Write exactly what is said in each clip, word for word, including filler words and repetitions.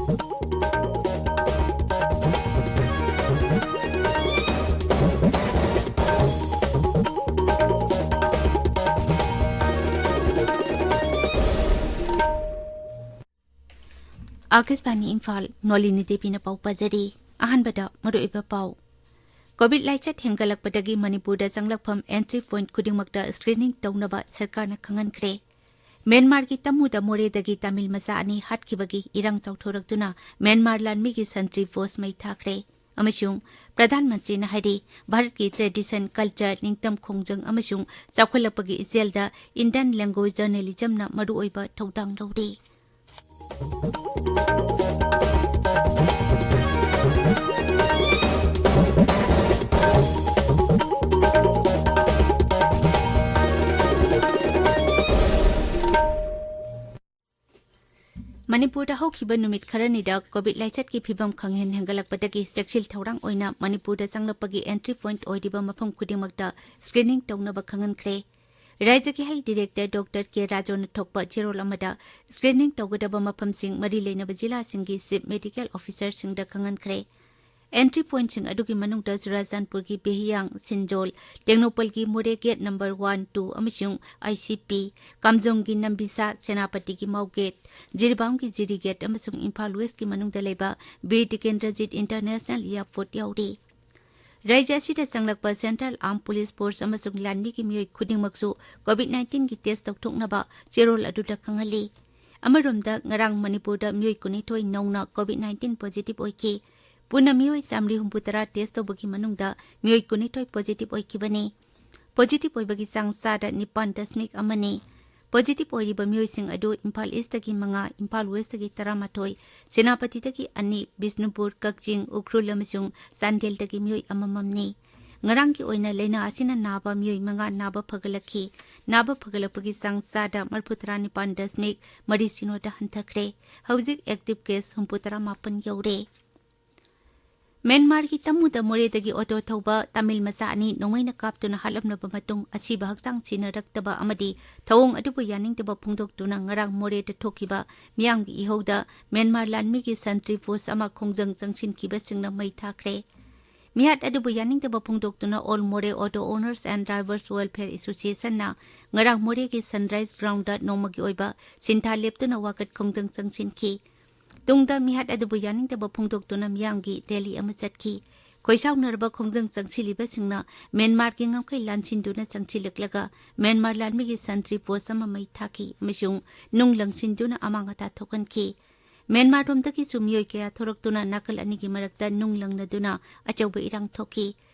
ꯑꯥꯀꯥꯁꯕꯥꯅꯤ ꯏꯝꯐꯥꯜ, ꯅꯣꯂꯤꯅꯤ ꯗꯦꯕꯤꯅ ꯄꯥꯎ ꯄꯥꯖꯔꯤ꯫ ꯑꯍꯥꯟꯕꯗ ꯃꯔꯨꯑꯣꯏꯕ ꯄꯥꯎ꯫ ꯀꯣꯚꯤꯗ ꯂꯥꯏꯆꯠ ꯍꯦꯟꯒꯠꯂꯛꯄꯗꯒꯤ ꯃꯅꯤꯄꯨꯔꯗ ꯆꯪꯂꯛꯐꯝ entry point ꯈꯨꯗꯤꯡꯃꯛꯇ screening ꯇꯧꯅꯕ ꯁꯔꯀꯥꯔꯅ ꯈꯪꯍꯟꯈ꯭ꯔꯦ꯫ ꯃ꯭ꯌꯥꯟꯃꯥꯔꯒꯤ ꯇꯃꯨꯗ ꯃꯣꯔꯦꯗꯒꯤ ꯇꯥꯃꯤꯜ ꯃꯆꯥ ꯑꯅꯤ ꯍꯥꯠꯈꯤꯕꯒꯤ ꯏꯔꯥꯡ ꯆꯥꯎꯊꯣꯔꯛꯇꯨꯅ ꯃ꯭ꯌꯥꯟꯃꯥꯔ ꯂꯥꯟꯃꯤꯒꯤ ꯁꯟꯇ꯭ꯔꯤ ꯚꯣꯖ ꯃꯩ ꯊꯥꯈ꯭ꯔꯦ꯫ ꯑꯃꯁꯨꯡ ꯄ꯭ꯔꯙꯥꯟ ꯃꯟꯇ꯭ꯔꯤꯅ ꯍꯥꯏꯔꯤ, ꯚꯥꯔꯠꯀꯤ tradition, culture, ꯅꯤꯡꯇꯝ ꯈꯣꯡꯖꯪ ꯑꯃꯁꯨꯡ ꯆꯥꯎꯈꯠꯂꯛꯄꯒꯤ ꯏꯆꯦꯜꯗ Indian language journalismꯅ ꯃꯔꯨꯑꯣꯏꯕ ꯊꯧꯗꯥꯡ ꯂꯧꯔꯤ꯫ ꯃꯅꯤꯄꯨꯔꯗ ꯍꯧꯈꯤꯕ ꯅꯨꯃꯤꯠ ꯈꯔꯅꯤꯗ ꯀꯣꯚꯤꯗ ꯂꯥꯏꯆꯠꯀꯤ ꯐꯤꯕꯝ ꯈꯪꯍꯦꯟ ꯍꯦꯟꯒꯠꯂꯛꯄꯗꯒꯤ ꯆꯦꯛꯁꯤꯜ ꯊꯧꯔꯥꯡ ꯑꯣꯏꯅ ꯃꯅꯤꯄꯨꯔꯗ ꯆꯪꯂꯛꯄꯒꯤ entry point ꯑꯣꯏꯔꯤꯕ ꯃꯐꯝ ꯈꯨꯗꯤꯡꯃꯛꯇ screening ꯇꯧꯅꯕ ꯈꯪꯍꯟꯈ꯭ꯔꯦ꯫ ꯔꯥꯖ꯭ꯌꯒꯤ health director Doctor ꯀꯦ ꯔꯥꯖꯨꯅ ꯊꯣꯛꯄ ꯆꯦꯔꯣꯜ ꯑꯃꯗ screening ꯇꯧꯒꯗꯕ ꯃꯐꯝꯁꯤꯡ ꯃꯔꯤ ꯂꯩꯅꯕ ꯖꯤꯂꯥꯁꯤꯡꯒꯤ chief medical officerꯁꯤꯡꯗ ꯈꯪꯍꯟꯈ꯭ꯔꯦ꯫ Entry pointꯁꯤꯡ ꯑꯗꯨꯒꯤ ꯃꯅꯨꯡꯗ ꯆꯨꯔꯥꯆꯥꯟꯄꯨꯔꯒꯤ ꯕꯦꯍꯤꯌꯥꯡ, ꯁꯤꯟꯖꯣꯜ, ꯇꯦꯡꯅꯧꯄꯜꯒꯤ ꯃꯣꯔꯦ gate number one, two ꯑꯃꯁꯨꯡ ICP, ꯀꯥꯝꯖꯣꯡꯒꯤ ꯅꯝꯕꯤꯁꯥ, ꯁꯦꯅꯥꯄꯇꯤꯒꯤ ꯃꯥꯎ gate, ꯖꯤꯔꯤꯕꯥꯝꯒꯤ ꯖꯤꯔꯤ gate ꯑꯃꯁꯨꯡ ꯏꯝꯐꯥꯜ Westꯀꯤ ꯃꯅꯨꯡꯗ ꯂꯩꯕ ꯕꯤꯔ ꯇꯤꯀꯦꯟꯗ꯭ꯔꯖꯤꯠ International Airport ꯌꯥꯎꯔꯤ꯫ ꯔꯥꯖ꯭ꯌ ꯑꯁꯤꯗ ꯆꯪꯂꯛꯄ Central Armed Police Force ꯑꯃꯁꯨꯡ ꯂꯥꯟꯃꯤꯒꯤ ꯃꯤꯑꯣꯏ ꯈꯨꯗꯤꯡꯃꯛꯁꯨ ꯀꯣꯚꯤꯗ ꯅꯥꯏꯟꯇꯤꯟꯒꯤ test ꯇꯧꯊꯣꯛꯅꯕ ꯆꯦꯔꯣꯜ ꯑꯗꯨꯗ ꯈꯪꯍꯜꯂꯤ꯫ ꯑꯃꯔꯣꯝꯗ, ꯉꯔꯥꯡ ꯃꯅꯤꯄꯨꯔꯗ ꯃꯤꯑꯣꯏ ꯀꯨꯟꯅꯤꯊꯣꯏ ꯅꯧꯅ ꯀꯣꯚꯤꯗ ꯅꯥꯏꯟꯇꯤꯟ positive ꯑꯣꯏꯈꯤ꯫ ꯄꯨꯟꯅ ꯃꯤꯑꯣꯏ ꯆꯥꯃꯔꯤ ꯍꯨꯝꯐꯨꯇꯔꯥ test ꯇꯧꯕꯒꯤ ꯃꯅꯨꯡꯗ ꯃꯤꯑꯣꯏ ꯀꯨꯟꯅꯤꯊꯣꯏ positive ꯑꯣꯏꯈꯤꯕꯅꯤ꯫ Positive ꯑꯣꯏꯕꯒꯤ ꯆꯥꯡ ꯆꯥꯗ ꯅꯤꯄꯥꯟ ꯗꯁꯃꯤꯛ ꯑꯃꯅꯤ꯫ Positive ꯑꯣꯏꯔꯤꯕ ꯃꯤꯑꯣꯏꯁꯤꯡ ꯑꯗꯨ ꯏꯝꯐꯥꯜ Eastꯇꯒꯤ ꯃꯉꯥ, ꯏꯝꯐꯥꯜ Westꯇꯒꯤ ꯇꯔꯥꯃꯥꯊꯣꯏ, ꯁꯦꯅꯥꯄꯇꯤꯗꯒꯤ ꯑꯅꯤ, ꯕꯤꯁꯅꯨꯄꯨꯔ, ꯀꯛꯆꯤꯡ, ꯎꯈ꯭ꯔꯨꯜ ꯑꯃꯁꯨꯡ ꯆꯥꯟꯗꯦꯜꯗꯒꯤ ꯃꯤꯑꯣꯏ ꯑꯃꯃꯝꯅꯤ꯫ ꯉꯔꯥꯡꯒꯤ ꯑꯣꯏꯅ ꯂꯥꯏꯅꯥ ꯑꯁꯤꯅ ꯅꯥꯕ ꯃꯤꯑꯣꯏ ꯃꯉꯥ ꯅꯥꯕ ꯐꯒꯠꯂꯛꯈꯤ꯫ ꯅꯥꯕ ꯐꯒꯠꯂꯛꯄꯒꯤ ꯆꯥꯡ ꯆꯥꯗ ꯃꯔꯤꯐꯨꯇꯔꯥ ꯅꯤꯄꯥꯟ ꯗꯁꯃꯤꯛ ꯃꯔꯤ ꯁꯤꯅꯣꯗ ꯍꯟꯊꯈ꯭ꯔꯦ꯫ ꯍꯧꯖꯤꯛ active case ꯍꯨꯝꯐꯨꯇꯔꯥ ꯃꯥꯄꯟ ꯌꯧꯔꯦ꯫ ꯃ꯭ꯌꯥꯟꯃꯥꯔꯒꯤ ꯇꯃꯨꯗ ꯃꯣꯔꯦꯗꯒꯤ ꯑꯣꯇꯣ ꯊꯧꯕ ꯇꯥꯃꯤꯜ ꯃꯆꯥ ꯑꯅꯤ ꯅꯣꯡꯃꯩꯅ ꯀꯥꯞꯇꯨꯅ ꯍꯥꯠꯂꯝꯂꯕ ꯃꯇꯨꯡ, ꯑꯁꯤꯕ ꯍꯛꯆꯥꯡ ꯁꯤꯟꯅꯔꯛꯇꯕ ꯑꯃꯗꯤ ꯊꯧꯑꯣꯡ ꯑꯗꯨꯕꯨ ꯌꯥꯅꯤꯡꯗꯕ ꯐꯣꯡꯗꯣꯛꯇꯨꯅ ꯉꯔꯥꯡ ꯃꯣꯔꯦꯗ ꯊꯣꯛꯈꯤꯕ ꯃꯤꯌꯥꯝꯒꯤ ꯏꯍꯧꯗ ꯃ꯭ꯌꯥꯟꯃꯥꯔ ꯂꯥꯟꯃꯤꯒꯤ ꯁꯟꯇ꯭ꯔꯤ ꯄꯣꯁ ꯑꯃ ꯈꯣꯡꯖꯪ ꯆꯪꯁꯤꯟꯈꯤꯕꯁꯤꯡꯅ ꯃꯩ ꯊꯥꯈ꯭ꯔꯦ꯫ ꯃꯤꯍꯥꯠ ꯑꯗꯨꯕꯨ ꯌꯥꯅꯤꯡꯗꯕ ꯐꯣꯡꯗꯣꯛꯇꯨꯅ All Moreh Auto Owners and Drivers Welfare Associationꯅ ꯉꯔꯥꯡ ꯃꯣꯔꯦꯒꯤ ꯁꯟꯔꯥꯏꯖ ꯒ꯭ꯔꯥꯎꯟꯗ ꯅꯣꯡꯃꯒꯤ ꯑꯣꯏꯕ ꯁꯤꯟꯊꯥ ꯂꯦꯞꯇꯨꯅ ꯋꯥꯀꯠ ꯈꯣꯡꯖꯪ ꯆꯪꯁꯤꯟꯈꯤ꯫ ꯇꯨꯡꯗ ꯃꯤꯍꯥꯠ ꯑꯗꯨꯕꯨ ꯌꯥꯅꯤꯡꯗꯕ ꯐꯣꯡꯗꯣꯛꯇꯨꯅ ꯃꯤꯌꯥꯝꯒꯤ ꯔꯦꯂꯤ ꯑꯃ ꯆꯠꯈꯤ꯫ ꯈꯣꯏꯁꯥꯎꯅꯔꯕ ꯈꯣꯡꯖꯪ ꯆꯪꯁꯤꯜꯂꯤꯕꯁꯤꯡꯅ ꯃ꯭ꯌꯥꯟꯃꯥꯔꯒꯤ ꯉꯝꯈꯩ ꯂꯥꯟꯁꯤꯟꯗꯨꯅ ꯆꯪꯁꯤꯜꯂꯛꯂꯒ ꯃ꯭ꯌꯥꯟꯃꯥꯔ ꯂꯥꯟꯃꯤꯒꯤ ꯁꯟꯇ꯭ꯔꯤ ꯄꯣꯁ ꯑꯃ ꯃꯩ ꯊꯥꯈꯤ ꯑꯃꯁꯨꯡ ꯅꯨꯡ ꯂꯪꯁꯤꯟꯗꯨꯅ ꯑꯃꯥꯡ ꯑꯇꯥ ꯊꯣꯛꯍꯟꯈꯤ꯫ ꯃ꯭ꯌꯥꯟꯃꯥꯔꯔꯣꯝꯗꯒꯤꯁꯨ ꯃꯤꯑꯣꯏ ꯀꯌꯥ ꯊꯣꯔꯛꯇꯨꯅ ꯅꯥꯀꯜ ꯑꯅꯤꯒꯤ ꯃꯔꯛꯇ ꯅꯨꯡ ꯂꯪꯅꯗꯨꯅ ꯑꯆꯧꯕ ꯏꯔꯥꯡ ꯊꯣꯛꯈꯤ꯫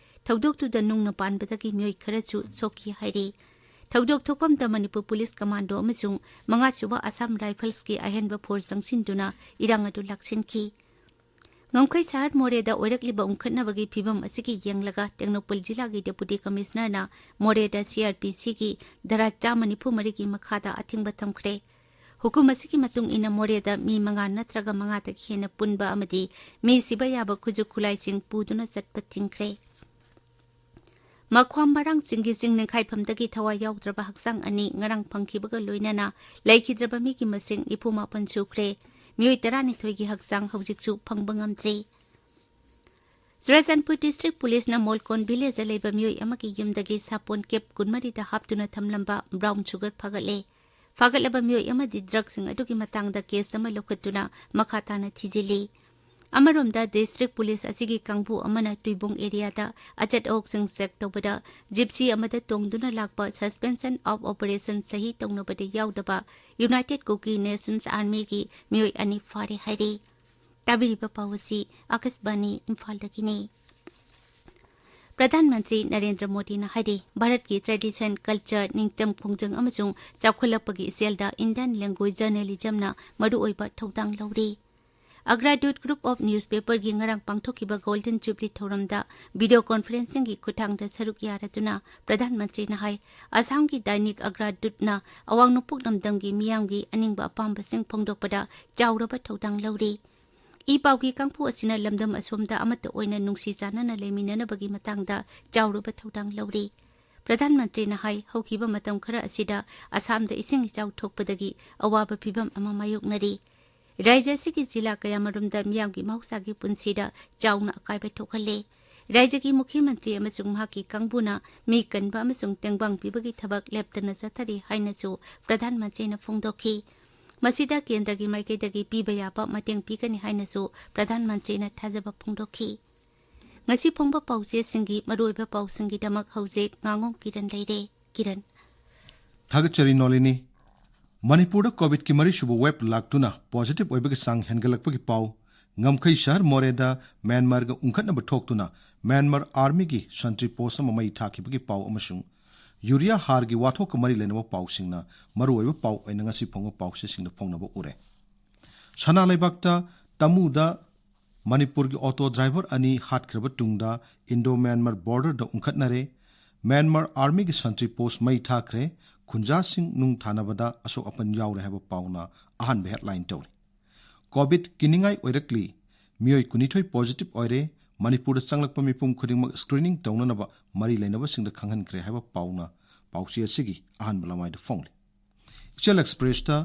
ꯊꯧꯗꯣꯛꯇꯨꯗ ꯅꯨꯡꯅ ꯄꯥꯟꯕꯗꯒꯤ ꯃꯤꯑꯣꯏ ꯈꯔꯁꯨ ꯁꯣꯛꯈꯤ ꯍꯥꯏꯔꯤ꯫ ꯊꯧꯗꯣꯛ ꯊꯣꯛꯐꯝꯗ ꯃꯅꯤꯄꯨꯔ ꯄꯨꯂꯤꯁ ꯀꯃꯥꯟꯗꯣ ꯑꯃꯁꯨꯡ ꯃꯉꯥꯁꯨꯕ ꯑꯁꯥꯝ ꯔꯥꯏꯐꯜꯁꯀꯤ ꯑꯍꯦꯟꯕ ꯐꯣꯔꯁ ꯆꯪꯁꯤꯟꯗꯨꯅ ꯏꯔꯥꯡ ꯑꯗꯨ ꯂꯥꯛꯁꯤꯟꯈꯤ꯫ ꯉꯝꯈꯩ ꯁꯍꯔ ꯃꯣꯔꯦꯗ ꯑꯣꯏꯔꯛꯂꯤꯕ ꯎꯪꯈꯠꯅꯕꯒꯤ ꯐꯤꯚꯝ ꯑꯁꯤꯒꯤ ꯌꯦꯡꯂꯒ ꯇꯦꯡꯅꯧꯄꯜ ꯖꯤꯂꯥꯒꯤ ꯗꯦꯄꯨꯇꯤ ꯀꯃꯤꯁꯅꯔꯅ ꯃꯣꯔꯦꯗ ꯁꯤ ꯑꯥꯔ ꯄꯤ ꯁꯤꯒꯤ ꯙꯥꯔꯥ ꯆꯥꯝꯃ ꯅꯤꯐꯨ ꯃꯔꯤꯒꯤ ꯃꯈꯥꯗ ꯑꯊꯤꯡꯕ ꯊꯝꯈ꯭ꯔꯦ꯫ ꯍꯨꯀꯨꯝ ꯑꯁꯤꯒꯤ ꯃꯇꯨꯡ ꯏꯟꯅ ꯃꯣꯔꯦꯗ ꯃꯤ ꯃꯉꯥ ꯅꯠꯇ꯭ꯔꯒ ꯃꯉꯥꯗꯒꯤ ꯍꯦꯟꯅ ꯄꯨꯟꯕ ꯑꯃꯗꯤ ꯃꯤ ꯁꯤꯕ ꯌꯥꯕ ꯈꯨꯠꯁꯨ ꯈꯨꯠꯂꯥꯏꯁꯤꯡ ꯄꯨꯗꯨꯅ ꯆꯠꯄ ꯊꯤꯡꯈ꯭ꯔꯦ꯫ ꯃꯈ꯭ꯋꯥꯝ ꯃꯔꯥꯡ ꯆꯤꯡꯒꯤ ꯆꯤꯡ ꯅꯤꯡꯈꯥꯏꯐꯝꯗꯒꯤ ꯊꯋꯥꯏ ꯌꯥꯎꯗ꯭ꯔꯕ ꯍꯛꯆꯥꯡ ꯑꯅꯤ ꯉꯔꯥꯡ ꯐꯪꯈꯤꯕꯒ ꯂꯣꯏꯅꯅ ꯂꯩꯈꯤꯗ꯭ꯔꯕ ꯃꯤꯒꯤ ꯃꯁꯤꯡ ꯅꯤꯐꯨ ꯃꯥꯄꯟ ꯁꯨꯈ꯭ꯔꯦ꯫ ꯃꯤꯑꯣꯏ ꯇꯔꯥꯅꯤꯊꯣꯏꯒꯤ ꯍꯛꯆꯥꯡ ꯍꯧꯖꯤꯛꯁꯨ ꯐꯪꯕ ꯉꯝꯗ꯭ꯔꯤ꯫ ꯆꯨꯔꯥꯆꯥꯟꯄꯨꯔ ꯗꯤꯁꯇ꯭ꯔꯤꯛ ꯄꯨꯂꯤꯁꯅ ꯃꯣꯜꯀꯣꯟ ꯚꯤꯂꯦꯖꯇ ꯂꯩꯕ ꯃꯤꯑꯣꯏ ꯑꯃꯒꯤ ꯌꯨꯝꯗꯒꯤ ꯁꯥꯄꯣꯟ ꯀꯦꯞ ꯀꯨꯟꯃꯔꯤꯗ ꯍꯥꯞꯇꯨꯅ ꯊꯝꯂꯝꯕ ꯕ꯭ꯔꯥꯎꯟ ꯁꯨꯒꯔ ꯐꯥꯒꯠꯂꯦ꯫ ꯐꯥꯒꯠꯂꯕ ꯃꯤꯑꯣꯏ ꯑꯃꯗꯤ ꯗ꯭ꯔꯒꯁꯤꯡ ꯑꯗꯨꯒꯤ ꯃꯇꯥꯡꯗ ꯀꯦꯁ ꯑꯃ ꯂꯧꯈꯠꯇꯨꯅ ꯃꯈꯥ ꯇꯥꯅ ꯊꯤꯖꯤꯜꯂꯤ꯫ ꯑꯃꯔꯣꯝꯗ, ꯗꯤꯁꯇ꯭ꯔꯤꯛ ꯄꯨꯂꯤꯁ ꯑꯁꯤꯒꯤ ꯀꯥꯡꯕꯨ ꯑꯃꯅ ꯇꯨꯏꯕꯣꯡ ꯑꯦꯔꯤꯌꯥꯗ ꯑꯆꯠ ꯑꯋꯣꯛꯁꯤꯡ ꯆꯦꯛ ꯇꯧꯕꯗ ꯖꯤꯞꯁꯤ ꯑꯃꯗ ꯇꯣꯡꯗꯨꯅ ꯂꯥꯛꯄ Suspension of Operation ꯁꯍꯤ ꯇꯧꯅꯕꯗ ꯌꯥꯎꯗꯕ ꯌꯨꯅꯥꯏꯇꯦꯗ ꯀꯨꯀꯤ ꯅꯦꯁꯟꯁ ꯑꯥꯔꯃꯤꯒꯤ ꯃꯤꯑꯣꯏ ꯑꯅꯤ ꯐꯥꯔꯦ ꯍꯥꯏꯔꯤ꯫ ꯇꯥꯕꯤꯔꯤꯕ ꯄꯥꯎ ꯑꯁꯤ ꯑꯥꯀꯥꯁꯕꯥꯅꯤ ꯏꯝꯐꯥꯜꯗꯒꯤꯅꯤ꯫ ꯄ꯭ꯔꯙꯥꯟ ꯃꯟꯇ꯭ꯔꯤ ꯅꯔꯦꯟꯗ꯭ꯔ ꯃꯣꯗꯤꯅ ꯍꯥꯏꯔꯤ, ꯚꯥꯔꯠꯀꯤ ꯇ꯭ꯔꯦꯗꯤꯁꯟ, ꯀꯜꯆꯔ, ꯅꯤꯡꯇꯝ ꯈꯣꯡꯖꯪ ꯑꯃꯁꯨꯡ ꯆꯥꯎꯈꯠꯂꯛꯄꯒꯤ ꯏꯆꯦꯜꯗ Indian language journalismꯅ ꯃꯔꯨꯑꯣꯏꯕ ꯊꯧꯗꯥꯡ ꯂꯧꯔꯤ꯫ ꯑꯒ꯭ꯔꯥꯗꯨꯠ Group of Newspaperꯒꯤ ꯉꯔꯥꯡ ꯄꯥꯡꯊꯣꯛꯈꯤꯕ Golden Jubilee ꯊꯧꯔꯝꯗ video conferencingꯒꯤ ꯈꯨꯠꯊꯥꯡꯗ ꯁꯔꯨꯛ ꯌꯥꯔꯗꯨꯅ ꯄ꯭ꯔꯙꯥꯟ ꯃꯟꯇ꯭ꯔꯤꯅ ꯍꯥꯏ, ꯑꯁꯥꯝꯒꯤ ꯗꯥꯏꯅꯤꯛ ꯑꯒ꯭ꯔꯥꯗꯨꯠꯅ ꯑꯋꯥꯡ ꯅꯣꯡꯄꯣꯛ ꯂꯝꯗꯝꯒꯤ ꯃꯤꯌꯥꯝꯒꯤ ꯑꯅꯤꯡꯕ ꯑꯄꯥꯝꯕꯁꯤꯡ ꯐꯣꯡꯗꯣꯛꯄꯗ ꯆꯥꯎꯔꯕ ꯊꯧꯗꯥꯡ ꯂꯧꯔꯤ꯫ ꯏ ꯄꯥꯎꯒꯤ ꯀꯥꯡꯕꯨ ꯑꯁꯤꯅ ꯂꯝꯗꯝ ꯑꯁꯣꯝꯗ ꯑꯃꯠꯇ ꯑꯣꯏꯅ ꯅꯨꯡꯁꯤ ꯆꯥꯟꯅꯅ ꯂꯩꯃꯤꯟꯅꯅꯕꯒꯤ ꯃꯇꯥꯡꯗ ꯆꯥꯎꯔꯕ ꯊꯧꯗꯥꯡ ꯂꯧꯔꯤ꯫ ꯄ꯭ꯔꯙꯥꯟ ꯃꯟꯇ꯭ꯔꯤꯅ ꯍꯥꯏ, ꯍꯧꯈꯤꯕ ꯃꯇꯝ ꯈꯔ ꯑꯁꯤꯗ ꯑꯁꯥꯝꯗ ꯏꯁꯤꯡ ꯏꯆꯥꯎ ꯊꯣꯛꯄꯗꯒꯤ ꯑꯋꯥꯕ ꯐꯤꯚꯝ ꯑꯃ ꯃꯥꯌꯣꯛꯅꯔꯤ꯫ ꯔꯥꯖ꯭ꯌ ꯑꯁꯤꯒꯤ ꯖꯤꯂꯥ ꯀꯌꯥꯃꯔꯨꯝꯗ ꯃꯤꯌꯥꯝꯒꯤ ꯃꯍꯧꯁꯥꯒꯤ ꯄꯨꯟꯁꯤꯗ ꯆꯥꯎꯅ ꯑꯀꯥꯏꯕ ꯊꯣꯛꯍꯜꯂꯦ꯫ ꯔꯥꯖ꯭ꯌꯒꯤ ꯃꯨꯈ꯭ꯌ ꯃꯟꯇ꯭ꯔꯤ ꯑꯃꯁꯨꯡ ꯃꯍꯥꯛꯀꯤ ꯀꯥꯡꯕꯨꯅ ꯃꯤ ꯀꯟꯕ ꯑꯃꯁꯨꯡ ꯇꯦꯡꯕꯥꯡ ꯄꯤꯕꯒꯤ ꯊꯕꯛ ꯂꯦꯞꯇꯅ ꯆꯠꯊꯔꯤ ꯍꯥꯏꯅꯁꯨ ꯄ꯭ꯔꯙꯥꯟ ꯃꯟꯇ꯭ꯔꯤꯅ ꯐꯣꯡꯗꯣꯛꯈꯤ꯫ ꯃꯁꯤꯗ ꯀꯦꯟꯗ꯭ꯔꯒꯤ ꯃꯥꯏꯀꯩꯗꯒꯤ ꯄꯤꯕ ꯌꯥꯕ ꯃꯇꯦꯡ ꯄꯤꯒꯅꯤ ꯍꯥꯏꯅꯁꯨ ꯄ꯭ꯔꯙꯥꯟ ꯃꯟꯇ꯭ꯔꯤꯅ ꯊꯥꯖꯕ ꯐꯣꯡꯗꯣꯛꯈꯤ꯫ ꯉꯁꯤ ꯐꯣꯡꯕ ꯄꯥꯎꯆꯦꯁꯤꯡꯒꯤ ꯃꯔꯨꯑꯣꯏꯕ ꯄꯥꯎꯁꯤꯡꯒꯤꯗꯃꯛ ꯍꯧꯖꯤꯛ ꯉꯥꯉꯣꯝ ꯀꯤꯔꯟ ꯂꯩꯔꯦ꯫ ꯀꯤꯔꯟ꯫ ꯊꯥꯒꯠꯆꯔꯤ ꯅꯣꯂꯤꯅꯤ꯫ ꯃꯅꯤꯄꯨꯔꯗ ꯀꯣꯚꯤꯗꯀꯤ ꯃꯔꯤꯁꯨꯕ ꯋꯦꯕ ꯂꯥꯛꯇꯨꯅ ꯄꯣꯖꯤꯇꯤꯚ ꯑꯣꯏꯕꯒꯤ ꯆꯥꯡ ꯍꯦꯟꯒꯠꯂꯛꯄꯒꯤ ꯄꯥꯎ꯫ ꯉꯝꯈꯩ ꯁꯍꯔ ꯃꯣꯔꯦꯗ ꯃ꯭ꯌꯥꯟꯃꯥꯔꯒ ꯎꯪꯈꯠꯅꯕ ꯊꯣꯛꯇꯨꯅ ꯃ꯭ꯌꯥꯟꯃꯥꯔ ꯑꯥꯔꯃꯤꯒꯤ ꯁꯟꯇ꯭ꯔꯤ ꯄꯣꯁ ꯑꯃ ꯃꯩ ꯊꯥꯈꯤꯕꯒꯤ ꯄꯥꯎ ꯑꯃꯁꯨꯡ ꯌꯨꯔꯤꯌꯥ ꯍꯥꯔꯒꯤ ꯋꯥꯊꯣꯛꯀ ꯃꯔꯤ ꯂꯩꯅꯕ ꯄꯥꯎꯁꯤꯡꯅ ꯃꯔꯨꯑꯣꯏꯕ ꯄꯥꯎ ꯑꯣꯏꯅ ꯉꯁꯤ ꯐꯣꯡꯕ ꯄꯥꯎꯆꯦꯁꯤꯡꯗ ꯐꯣꯡꯅꯕ ꯎꯔꯦ꯫ ꯁꯅꯥ ꯂꯩꯕꯥꯛꯇ ꯇꯃꯨꯗ ꯃꯅꯤꯄꯨꯔꯒꯤ ꯑꯣꯇꯣ ꯗ꯭ꯔꯥꯏꯚꯔ ꯑꯅꯤ ꯍꯥꯠꯈ꯭ꯔꯕ ꯇꯨꯡꯗ ꯏꯟꯗꯣ ꯃ꯭ꯌꯥꯟꯃꯥꯔ ꯕꯣꯔꯗꯔꯗ ꯎꯪꯈꯠꯅꯔꯦ꯫ ꯃ꯭ꯌꯥꯟꯃꯥꯔ ꯑꯥꯔꯃꯤꯒꯤ ꯁꯟꯇ꯭ꯔꯤ ꯄꯣꯁ ꯃꯩ ꯊꯥꯈ꯭ꯔꯦ꯫ ꯈꯨꯟꯖꯥꯁꯤꯡ ꯅꯨꯡ ꯊꯥꯅꯕꯗ ꯑꯁꯣꯛ ꯑꯄꯟ ꯌꯥꯎꯔꯦ ꯍꯥꯏꯕ ꯄꯥꯎꯅ ꯑꯍꯥꯟꯕ ꯍꯦꯗꯂꯥꯏꯟ ꯇꯧꯔꯤ꯫ ꯀꯣꯚꯤꯗ ꯀꯤꯅꯤꯡꯉꯥꯏ ꯑꯣꯏꯔꯛꯂꯤ꯫ ꯃꯤꯑꯣꯏ ꯀꯨꯟꯅꯤꯊꯣꯏ ꯄꯣꯖꯤꯇꯤꯚ ꯑꯣꯏꯔꯦ꯫ ꯃꯅꯤꯄꯨꯔꯗ ꯆꯪꯂꯛꯄ ꯃꯤꯄꯨꯝ ꯈꯨꯗꯤꯡꯃꯛ ꯁ꯭ꯀ꯭ꯔꯤꯅꯤꯡ ꯇꯧꯅꯅꯕ ꯃꯔꯤ ꯂꯩꯅꯕꯁꯤꯡꯗ ꯈꯪꯍꯟꯈ꯭ꯔꯦ ꯍꯥꯏꯕ ꯄꯥꯎꯅ ꯄꯥꯎꯆꯦ ꯑꯁꯤꯒꯤ ꯑꯍꯥꯟꯕ ꯂꯃꯥꯏꯗ ꯐꯣꯡꯂꯤ꯫ ꯏꯆꯦꯜ ꯑꯦꯛꯁꯄ꯭ꯔꯦꯁꯇ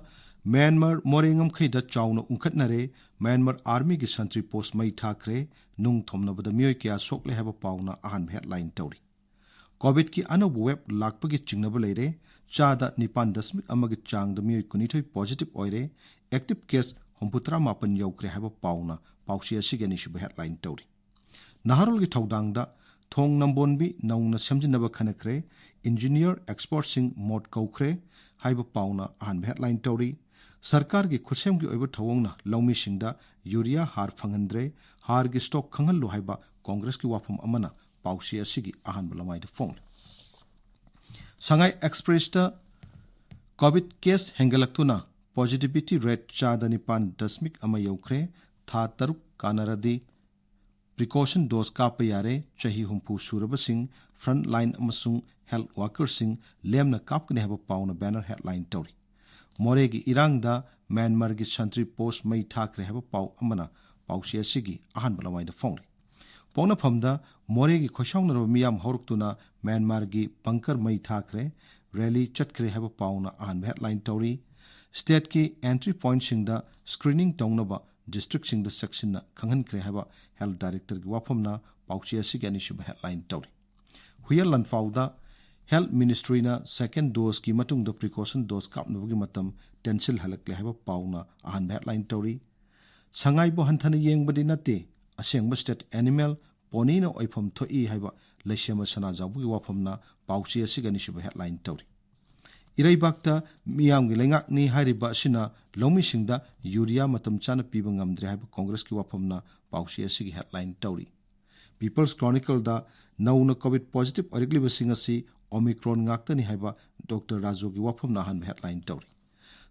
ꯃ꯭ꯌꯥꯟꯃꯥꯔ ꯃꯣꯔꯦ ꯉꯝꯈꯩꯗ ꯆꯥꯎꯅ ꯎꯪꯈꯠꯅꯔꯦ꯫ ꯃ꯭ꯌꯥꯟꯃꯥꯔ ꯑꯥꯔꯃꯤꯒꯤ ꯁꯟꯇ꯭ꯔꯤ ꯄꯣꯁ ꯃꯩ ꯊꯥꯈ꯭ꯔꯦ꯫ ꯅꯨꯡ ꯊꯣꯝꯅꯕꯗ ꯃꯤꯑꯣꯏ ꯀꯌꯥ ꯁꯣꯛꯂꯦ ꯍꯥꯏꯕ ꯄꯥꯎꯅ ꯑꯍꯥꯟꯕ ꯍꯦꯗꯂꯥꯏꯟ ꯇꯧꯔꯤ꯫ ꯀꯣꯚꯤꯗꯀꯤ ꯑꯅꯧꯕ ꯋꯦꯕ ꯂꯥꯛꯄꯒꯤ ꯆꯤꯡꯅꯕ ꯂꯩꯔꯦ꯫ ꯆꯥꯗ ꯅꯤꯄꯥꯟ ꯗꯁꯃꯤꯛ ꯑꯃꯒꯤ ꯆꯥꯡꯗ ꯃꯤꯑꯣꯏ ꯀꯨꯟꯅꯤꯊꯣꯏ ꯄꯣꯖꯤꯇꯤꯚ ꯑꯣꯏꯔꯦ꯫ ꯑꯦꯛꯇꯤꯚ ꯀꯦꯁ ꯍꯨꯝꯐꯨꯇꯔꯥ ꯃꯥꯄꯟ ꯌꯧꯈ꯭ꯔꯦ ꯍꯥꯏꯕ ꯄꯥꯎꯅ ꯄꯥꯎꯆꯦ ꯑꯁꯤꯒꯤ ꯑꯅꯤꯁꯨꯕ ꯍꯦꯗꯂꯥꯏꯟ ꯇꯧꯔꯤ꯫ ꯅꯍꯥꯔꯣꯜꯒꯤ ꯊꯧꯗꯥꯡꯗ ꯊꯣꯡ ꯅꯝꯕꯣꯟꯕꯤ ꯅꯧꯅ ꯁꯦꯝꯖꯤꯟꯅꯕ ꯈꯟꯅꯈ꯭ꯔꯦ꯫ ꯏꯟꯖꯤꯅꯤꯌꯔ ꯑꯦꯛꯁꯄꯔꯠꯁꯤꯡ ꯃꯣꯠ ꯀꯧꯈ꯭ꯔꯦ ꯍꯥꯏꯕ ꯄꯥꯎꯅ ꯑꯍꯥꯟꯕ ꯍꯦꯗꯂꯥꯏꯟ ꯇꯧꯔꯤ꯫ ꯁꯔꯀꯥꯔꯒꯤ ꯈꯨꯠꯁꯦꯝꯒꯤ ꯑꯣꯏꯕ ꯊꯧꯑꯣꯡꯅ ꯂꯧꯃꯤꯁꯤꯡꯗ ꯌꯨꯔꯤꯌꯥ ꯍꯥꯔ ꯐꯪꯍꯟꯗ꯭ꯔꯦ꯫ ꯍꯥꯔꯒꯤ ꯁ꯭ꯇꯣꯛ ꯈꯪꯍꯜꯂꯨ ꯍꯥꯏꯕ ꯀꯣꯡꯒ꯭ꯔꯦꯁꯀꯤ ꯋꯥꯐꯝ ꯑꯃꯅ ꯄꯥꯎꯆꯦ ꯑꯁꯤꯒꯤ ꯑꯍꯥꯟꯕ ꯂꯃꯥꯏꯗ ꯐꯣꯡꯂꯤ꯫ ꯁꯉꯥꯏ ꯑꯦꯛꯁꯄ꯭ꯔꯦꯁꯇ ꯀꯣꯚꯤꯗ ꯀꯦꯁ ꯍꯦꯟꯒꯠꯂꯛꯇꯨꯅ ꯄꯣꯖꯤꯇꯤꯚꯤꯇꯤ ꯔꯦꯠ ꯆꯥꯗ ꯅꯤꯄꯥꯟ ꯗꯁꯃꯤꯛ ꯑꯃ ꯌꯧꯈ꯭ꯔꯦ꯫ ꯊꯥ ꯇꯔꯨꯛ ꯀꯥꯟꯅꯔꯗꯤ ꯄ꯭ꯔꯤꯀꯣꯁꯟ ꯗꯣꯁ ꯀꯥꯞꯄ ꯌꯥꯔꯦ꯫ ꯆꯍꯤ ꯍꯨꯝꯐꯨ ꯁꯨꯔꯕꯁꯤꯡ, ꯐ꯭ꯔꯟꯠ ꯂꯥꯏꯟ ꯑꯃꯁꯨꯡ ꯍꯦꯜꯊ ꯋꯥꯔꯀꯔꯁꯤꯡ ꯂꯦꯝꯅ ꯀꯥꯞꯀꯅꯤ ꯍꯥꯏꯕ ꯄꯥꯎꯅ ꯕꯦꯅꯔ ꯍꯦꯗꯂꯥꯏꯟ ꯇꯧꯔꯤ꯫ ꯃꯣꯔꯦꯒꯤ ꯏꯔꯥꯡꯗ ꯃ꯭ꯌꯥꯟꯃꯥꯔꯒꯤ ꯁꯟꯇ꯭ꯔꯤ ꯄꯣꯁ ꯃꯩ ꯊꯥꯈ꯭ꯔꯦ ꯍꯥꯏꯕ ꯄꯥꯎ ꯑꯃꯅ ꯄꯥꯎꯆꯦ ꯑꯁꯤꯒꯤ ꯑꯍꯥꯟꯕ ꯂꯃꯥꯏꯗ ꯐꯣꯡꯂꯤ꯫ ꯄꯣꯛꯅꯐꯝꯗ ꯃꯣꯔꯦꯒꯤ ꯈꯣꯏꯁꯥꯎꯅꯔꯕ ꯃꯤꯌꯥꯝ ꯍꯧꯔꯛꯇꯨꯅ ꯃ꯭ꯌꯥꯟꯃꯥꯔꯒꯤ ꯕꯪꯀꯔ ꯃꯩ ꯊꯥꯈ꯭ꯔꯦ, ꯔꯦꯂꯤ ꯆꯠꯈ꯭ꯔꯦ ꯍꯥꯏꯕ ꯄꯥꯎꯅ ꯑꯍꯥꯟꯕ ꯍꯦꯗꯂꯥꯏꯟ ꯇꯧꯔꯤ꯫ ꯁ꯭ꯇꯦꯠꯀꯤ ꯑꯦꯟꯇ꯭ꯔꯤ ꯄꯣꯏꯟꯠꯁꯤꯡꯗ ꯁ꯭ꯀ꯭ꯔꯤꯅꯤꯡ ꯇꯧꯅꯕ ꯗꯤꯁꯇ꯭ꯔꯤꯛꯁꯤꯡꯗ ꯆꯦꯛꯁꯤꯟꯅ ꯈꯪꯍꯟꯈ꯭ꯔꯦ ꯍꯥꯏꯕ ꯍꯦꯜꯊ ꯗꯥꯏꯔꯦꯛꯇꯔꯒꯤ ꯋꯥꯐꯝꯅ ꯄꯥꯎꯆꯦ ꯑꯁꯤꯒꯤ ꯑꯅꯤꯁꯨꯕ ꯍꯦꯗꯂꯥꯏꯟ ꯇꯧꯔꯤ꯫ ꯍꯨꯏꯌꯦꯟ ꯂꯥꯟꯐꯥꯎꯗ ꯍꯦꯜꯊ ꯃꯤꯅꯤꯁꯇ꯭ꯔꯤꯅ ꯁꯦꯀꯦꯟ ꯗꯣꯁꯀꯤ ꯃꯇꯨꯡꯗ ꯄ꯭ꯔꯤꯀꯣꯁꯟ ꯗꯣꯁ ꯀꯥꯞꯅꯕꯒꯤ ꯃꯇꯝ ꯇꯦꯟꯁꯤꯜꯍꯜꯂꯛꯂꯦ ꯍꯥꯏꯕ ꯄꯥꯎꯅ ꯑꯍꯥꯟꯕ ꯍꯦꯗꯂꯥꯏꯟ ꯇꯧꯔꯤ꯫ ꯁꯉꯥꯏꯕꯨ ꯍꯟꯊꯅ ꯌꯦꯡꯕꯗꯤ ꯅꯠꯇꯦ, ꯑꯁꯦꯡꯕ ꯁ꯭ꯇꯦꯠ ꯑꯦꯅꯤꯃꯦꯜ ꯄꯣꯅꯤꯅ ꯑꯣꯏꯐꯝ ꯊꯣꯛꯏ ꯍꯥꯏꯕ ꯂꯩꯁꯦꯝꯕ ꯁꯅꯥꯖꯥꯎꯕꯒꯤ ꯋꯥꯐꯝꯅ ꯄꯥꯎꯆꯦ ꯑꯁꯤꯒꯤ ꯑꯅꯤꯁꯨꯕ ꯍꯦꯗꯂꯥꯏꯟ ꯇꯧꯔꯤ꯫ ꯏꯔꯩꯕꯥꯛꯇ ꯃꯤꯌꯥꯝꯒꯤ ꯂꯩꯉꯥꯛꯅꯤ ꯍꯥꯏꯔꯤꯕ ꯑꯁꯤꯅ ꯂꯧꯃꯤꯁꯤꯡꯗ ꯌꯨꯔꯤꯌꯥ ꯃꯇꯝ ꯆꯥꯅ ꯄꯤꯕ ꯉꯝꯗ꯭ꯔꯦ ꯍꯥꯏꯕ ꯀꯣꯡꯒ꯭ꯔꯦꯁꯀꯤ ꯋꯥꯐꯝꯅ ꯄꯥꯎꯆꯦ ꯑꯁꯤꯒꯤ ꯍꯦꯗꯂꯥꯏꯟ ꯇꯧꯔꯤ꯫ ꯄꯤꯄꯜꯁ ꯀ꯭ꯔꯣꯅꯤꯀꯜꯗ ꯅꯧꯅ ꯀꯣꯚꯤꯗ ꯄꯣꯖꯤꯇꯤꯚ ꯑꯣꯏꯔꯛꯂꯤꯕꯁꯤꯡ ꯑꯁꯤ ꯑꯣꯃꯤꯀ꯭ꯔꯣꯟ ꯉꯥꯛꯇꯅꯤ ꯍꯥꯏꯕ ꯗꯣꯛꯇꯔ ꯔꯥꯖꯨꯒꯤ ꯋꯥꯐꯝꯅ ꯑꯍꯥꯟꯕ ꯍꯦꯗꯂꯥꯏꯟ ꯇꯧꯔꯤ꯫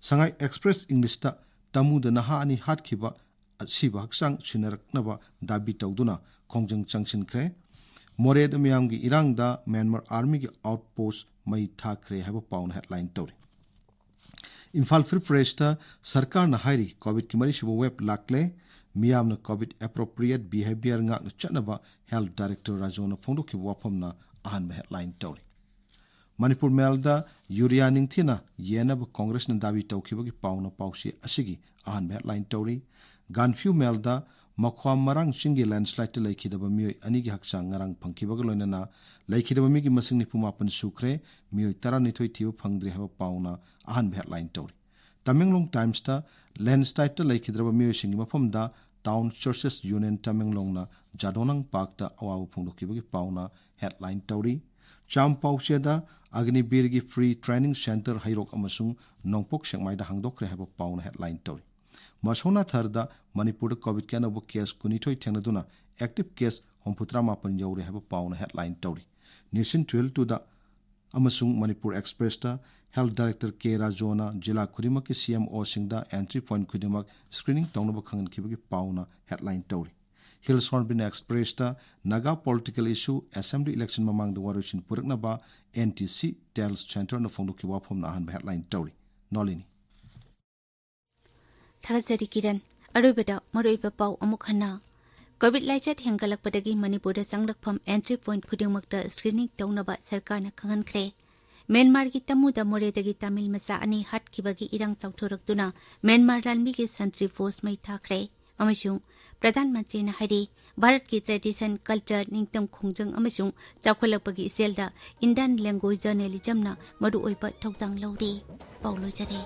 ꯁꯉꯥꯏ ꯑꯦꯛꯁꯄ꯭ꯔꯦꯁ ꯏꯪꯂꯤꯁꯇ ꯇꯃꯨꯗ ꯅꯍꯥ ꯑꯅꯤ ꯍꯥꯠꯈꯤꯕ ꯑꯁꯤꯕ ꯍꯛꯆꯥꯡ ꯁꯤꯟꯅꯔꯛꯅꯕ ꯗꯥꯕꯤ ꯇꯧꯗꯨꯅ ꯈꯣꯡꯖꯪ ꯆꯪꯁꯤꯟꯈ꯭ꯔꯦ꯫ ꯃꯣꯔꯦꯗ ꯃꯤꯌꯥꯝꯒꯤ ꯏꯔꯥꯡꯗ ꯃ꯭ꯌꯥꯟꯃꯥꯔ ꯑꯥꯔꯃꯤꯒꯤ ꯑꯥꯎꯠ ꯄꯣꯁ ꯃꯩ ꯊꯥꯈ꯭ꯔꯦ ꯍꯥꯏꯕ ꯄꯥꯎꯅ ꯍꯦꯗꯂꯥꯏꯟ ꯇꯧꯔꯤ꯫ ꯏꯝꯐꯥꯜ ꯐ꯭ꯔꯤ ꯄ꯭ꯔꯦꯁꯇ ꯁꯔꯀꯥꯔꯅ ꯍꯥꯏꯔꯤ ꯀꯣꯚꯤꯗꯀꯤ ꯃꯔꯤꯁꯨꯕ ꯋꯦꯕ ꯂꯥꯛꯂꯦ, ꯃꯤꯌꯥꯝꯅ ꯀꯣꯚꯤꯗ ꯑꯦꯄ꯭ꯔꯣꯄ꯭ꯔꯤꯌꯦꯠ ꯕꯤꯍꯦꯕꯤꯌꯔ ꯉꯥꯛꯅ ꯆꯠꯅꯕ ꯍꯦꯜꯊ ꯗꯥꯏꯔꯦꯛꯇꯔ ꯔꯥꯖꯣꯅ ꯐꯣꯡꯗꯣꯛꯈꯤꯕ ꯋꯥꯐꯝꯅ ꯑꯍꯥꯟꯕ ꯍꯦꯗꯂꯥꯏꯟ ꯇꯧꯔꯤ꯫ ꯃꯅꯤꯄꯨꯔ ꯃꯦꯜꯗ ꯌꯨꯔꯤꯌꯥ ꯅꯤꯡꯊꯤꯅ ꯌꯦꯟꯅꯕ ꯀꯣꯡꯒ꯭ꯔꯦꯁꯅ ꯗꯥꯕꯤ ꯇꯧꯈꯤꯕꯒꯤ ꯄꯥꯎꯅ ꯄꯥꯎꯆꯦ ꯑꯁꯤꯒꯤ ꯑꯍꯥꯟꯕ ꯍꯦꯗꯂꯥꯏꯟ ꯇꯧꯔꯤ꯫ ꯒꯥꯟꯐ꯭ꯌꯨ ꯃꯦꯜꯗ ꯃꯈ꯭ꯋꯥ ꯃꯔꯥꯡ ꯆꯤꯡꯒꯤ ꯂꯦꯟꯁ꯭ꯂꯥꯏꯗꯇ ꯂꯩꯈꯤꯗꯕ ꯃꯤꯑꯣꯏ ꯑꯅꯤꯒꯤ ꯍꯛꯆꯥꯡ ꯉꯔꯥꯡ ꯐꯪꯈꯤꯕꯒ ꯂꯣꯏꯅꯅ ꯂꯩꯈꯤꯗꯕ ꯃꯤꯒꯤ ꯃꯁꯤꯡ ꯅꯤꯐꯨ ꯃꯥꯄꯟ ꯁꯨꯈ꯭ꯔꯦ, ꯃꯤꯑꯣꯏ ꯇꯔꯥꯅꯤꯊꯣꯏ ꯊꯤꯕ ꯐꯪꯗ꯭ꯔꯤ ꯍꯥꯏꯕ ꯄꯥꯎꯅ ꯑꯍꯥꯟꯕ ꯍꯦꯗꯂꯥꯏꯟ ꯇꯧꯔꯤ꯫ ꯇꯃꯦꯡꯂꯣꯡ ꯇꯥꯏꯝꯁꯇ ꯂꯦꯟꯁ꯭ꯂꯥꯏꯗꯇ ꯂꯩꯈꯤꯗ꯭ꯔꯕ ꯃꯤꯑꯣꯏꯁꯤꯡꯒꯤ ꯃꯐꯝꯗ ꯇꯥꯎꯟ ꯆꯔꯆꯦꯁ ꯌꯨꯅꯤꯌꯟ ꯇꯃꯦꯡꯂꯣꯡꯅ ꯖꯥꯗꯣꯅꯥꯡ ꯄꯥꯔꯛꯇ ꯑꯋꯥꯕ ꯐꯣꯡꯗꯣꯛꯈꯤꯕꯒꯤ ꯄꯥꯎꯅ ꯍꯦꯗꯂꯥꯏꯟ ꯇꯧꯔꯤ꯫ ꯆꯥꯝ ꯄꯥꯎꯆꯦꯗ ꯑꯒꯅꯤꯕꯤꯔꯒꯤ ꯐ꯭ꯔꯤ ꯇ꯭ꯔꯦꯅꯤꯡ ꯁꯦꯟꯇꯔ ꯍꯩꯔꯣꯛ ꯑꯃꯁꯨꯡ ꯅꯣꯡꯄꯣꯛ ꯁꯦꯛꯃꯥꯏꯗ ꯍꯥꯡꯗꯣꯛꯈ꯭ꯔꯦ ꯍꯥꯏꯕ ꯄꯥꯎꯅ ꯍꯦꯗꯂꯥꯏꯟ ꯇꯧꯔꯤ꯫ ꯃꯁꯣꯅꯥꯊꯔꯗ ꯃꯅꯤꯄꯨꯔꯗ ꯀꯣꯚꯤꯗꯀꯤ ꯑꯅꯧꯕ ꯀꯦꯁ ꯀꯨꯟꯅꯤꯊꯣꯏ ꯊꯦꯡꯅꯗꯨꯅ ꯑꯦꯛꯇꯤꯚ ꯀꯦꯁ ꯍꯨꯝꯐꯨꯇꯔꯥ ꯃꯥꯄꯟ ꯌꯧꯔꯦ ꯍꯥꯏꯕ ꯄꯥꯎꯅ ꯍꯦꯗꯂꯥꯏꯟ ꯇꯧꯔꯤ꯫ ꯅꯦꯁꯟ ꯇꯨꯋꯦꯜꯇꯨꯗ ꯑꯃꯁꯨꯡ ꯃꯅꯤꯄꯨꯔ ꯑꯦꯛꯁꯄ꯭ꯔꯦꯁꯇ ꯍꯦꯜꯊ ꯗꯥꯏꯔꯦꯛꯇꯔ ꯀꯦ ꯔꯥꯖꯣꯅ ꯖꯤꯂꯥ ꯈꯨꯗꯤꯡꯃꯛꯀꯤ ꯁꯤ ꯑꯦꯝ ꯑꯣꯁꯤꯡꯗ ꯑꯦꯟꯇ꯭ꯔꯤ ꯄꯣꯏꯟꯠ ꯈꯨꯗꯤꯡꯃꯛ ꯁ꯭ꯀ꯭ꯔꯤꯅꯤꯡ ꯇꯧꯅꯕ ꯈꯪꯍꯟꯈꯤꯕꯒꯤ ꯄꯥꯎꯅ ꯍꯦꯗꯂꯥꯏꯟ ꯇꯧꯔꯤ꯫ ꯍꯤꯜꯁ ꯍꯣꯔꯟꯕꯤꯜ ꯑꯦꯛꯁꯄ꯭ꯔꯦꯁꯇ ꯅꯥꯒꯥ ꯄꯣꯂꯤꯇꯤꯀꯦꯜ ꯏꯁꯨ, ꯑꯦꯁꯦꯝꯕ꯭ꯂꯤ ꯏꯂꯦꯛꯁꯟ ꯃꯃꯥꯡꯗ ꯋꯥꯔꯣꯏꯁꯤꯟ ꯄꯨꯔꯛꯅꯕ ꯑꯦꯟ ꯇꯤ ꯁꯤ ꯇꯦꯜꯁ ꯁꯦꯟꯇꯔꯅ ꯐꯣꯡꯗꯣꯛꯈꯤꯕ ꯋꯥꯐꯝꯅ ꯑꯍꯥꯟꯕ ꯍꯦꯗꯂꯥꯏꯟ ꯇꯧꯔꯤ꯫ ꯅꯣꯂꯤꯅꯤ꯫ ꯊꯥꯒꯠꯆꯔꯤ ꯀꯤꯔꯟ꯫ ꯑꯔꯣꯏꯕꯗ ꯃꯔꯨꯑꯣꯏꯕ ꯄꯥꯎ ꯑꯃꯨꯛ ꯍꯟꯅ꯫ ꯀꯣꯚꯤꯗ ꯂꯥꯏꯆꯠ ꯍꯦꯟꯒꯠꯂꯛꯄꯗꯒꯤ ꯃꯅꯤꯄꯨꯔꯗ ꯆꯪꯂꯛꯐꯝ entry point ꯈꯨꯗꯤꯡꯃꯛꯇ screening ꯇꯧꯅꯕ ꯁꯔꯀꯥꯔꯅ ꯈꯪꯍꯟꯈ꯭ꯔꯦ꯫ ꯃ꯭ꯌꯥꯟꯃꯥꯔꯒꯤ ꯇꯃꯨꯗ ꯃꯣꯔꯦꯗꯒꯤ ꯇꯥꯃꯤꯜ ꯃꯆꯥ ꯑꯅꯤ ꯍꯥꯠꯈꯤꯕꯒꯤ ꯏꯔꯥꯡ ꯆꯥꯎꯊꯣꯔꯛꯇꯨꯅ ꯃ꯭ꯌꯥꯟꯃꯥꯔ ꯂꯥꯟꯃꯤꯒꯤ ꯁꯟꯇ꯭ꯔꯤ ꯐꯣꯔꯁ ꯃꯩ ꯊꯥꯈ꯭ꯔꯦ꯫ ꯑꯃꯁꯨꯡ ꯄ꯭ꯔꯙꯥꯟ ꯃꯟꯇ꯭ꯔꯤꯅ ꯍꯥꯏꯔꯤ, ꯚꯥꯔꯠꯀꯤ tradition, culture, ꯅꯤꯡꯇꯝ ꯈꯣꯡꯖꯪ ꯑꯃꯁꯨꯡ ꯆꯥꯎꯈꯠꯂꯛꯄꯒꯤ ꯏꯆꯦꯜꯗ Indian language journalismꯅ ꯃꯔꯨꯑꯣꯏꯕ ꯊꯧꯗꯥꯡ ꯂꯧꯔꯤ꯫ ꯄꯥꯎ ꯂꯣꯏꯖꯔꯦ꯫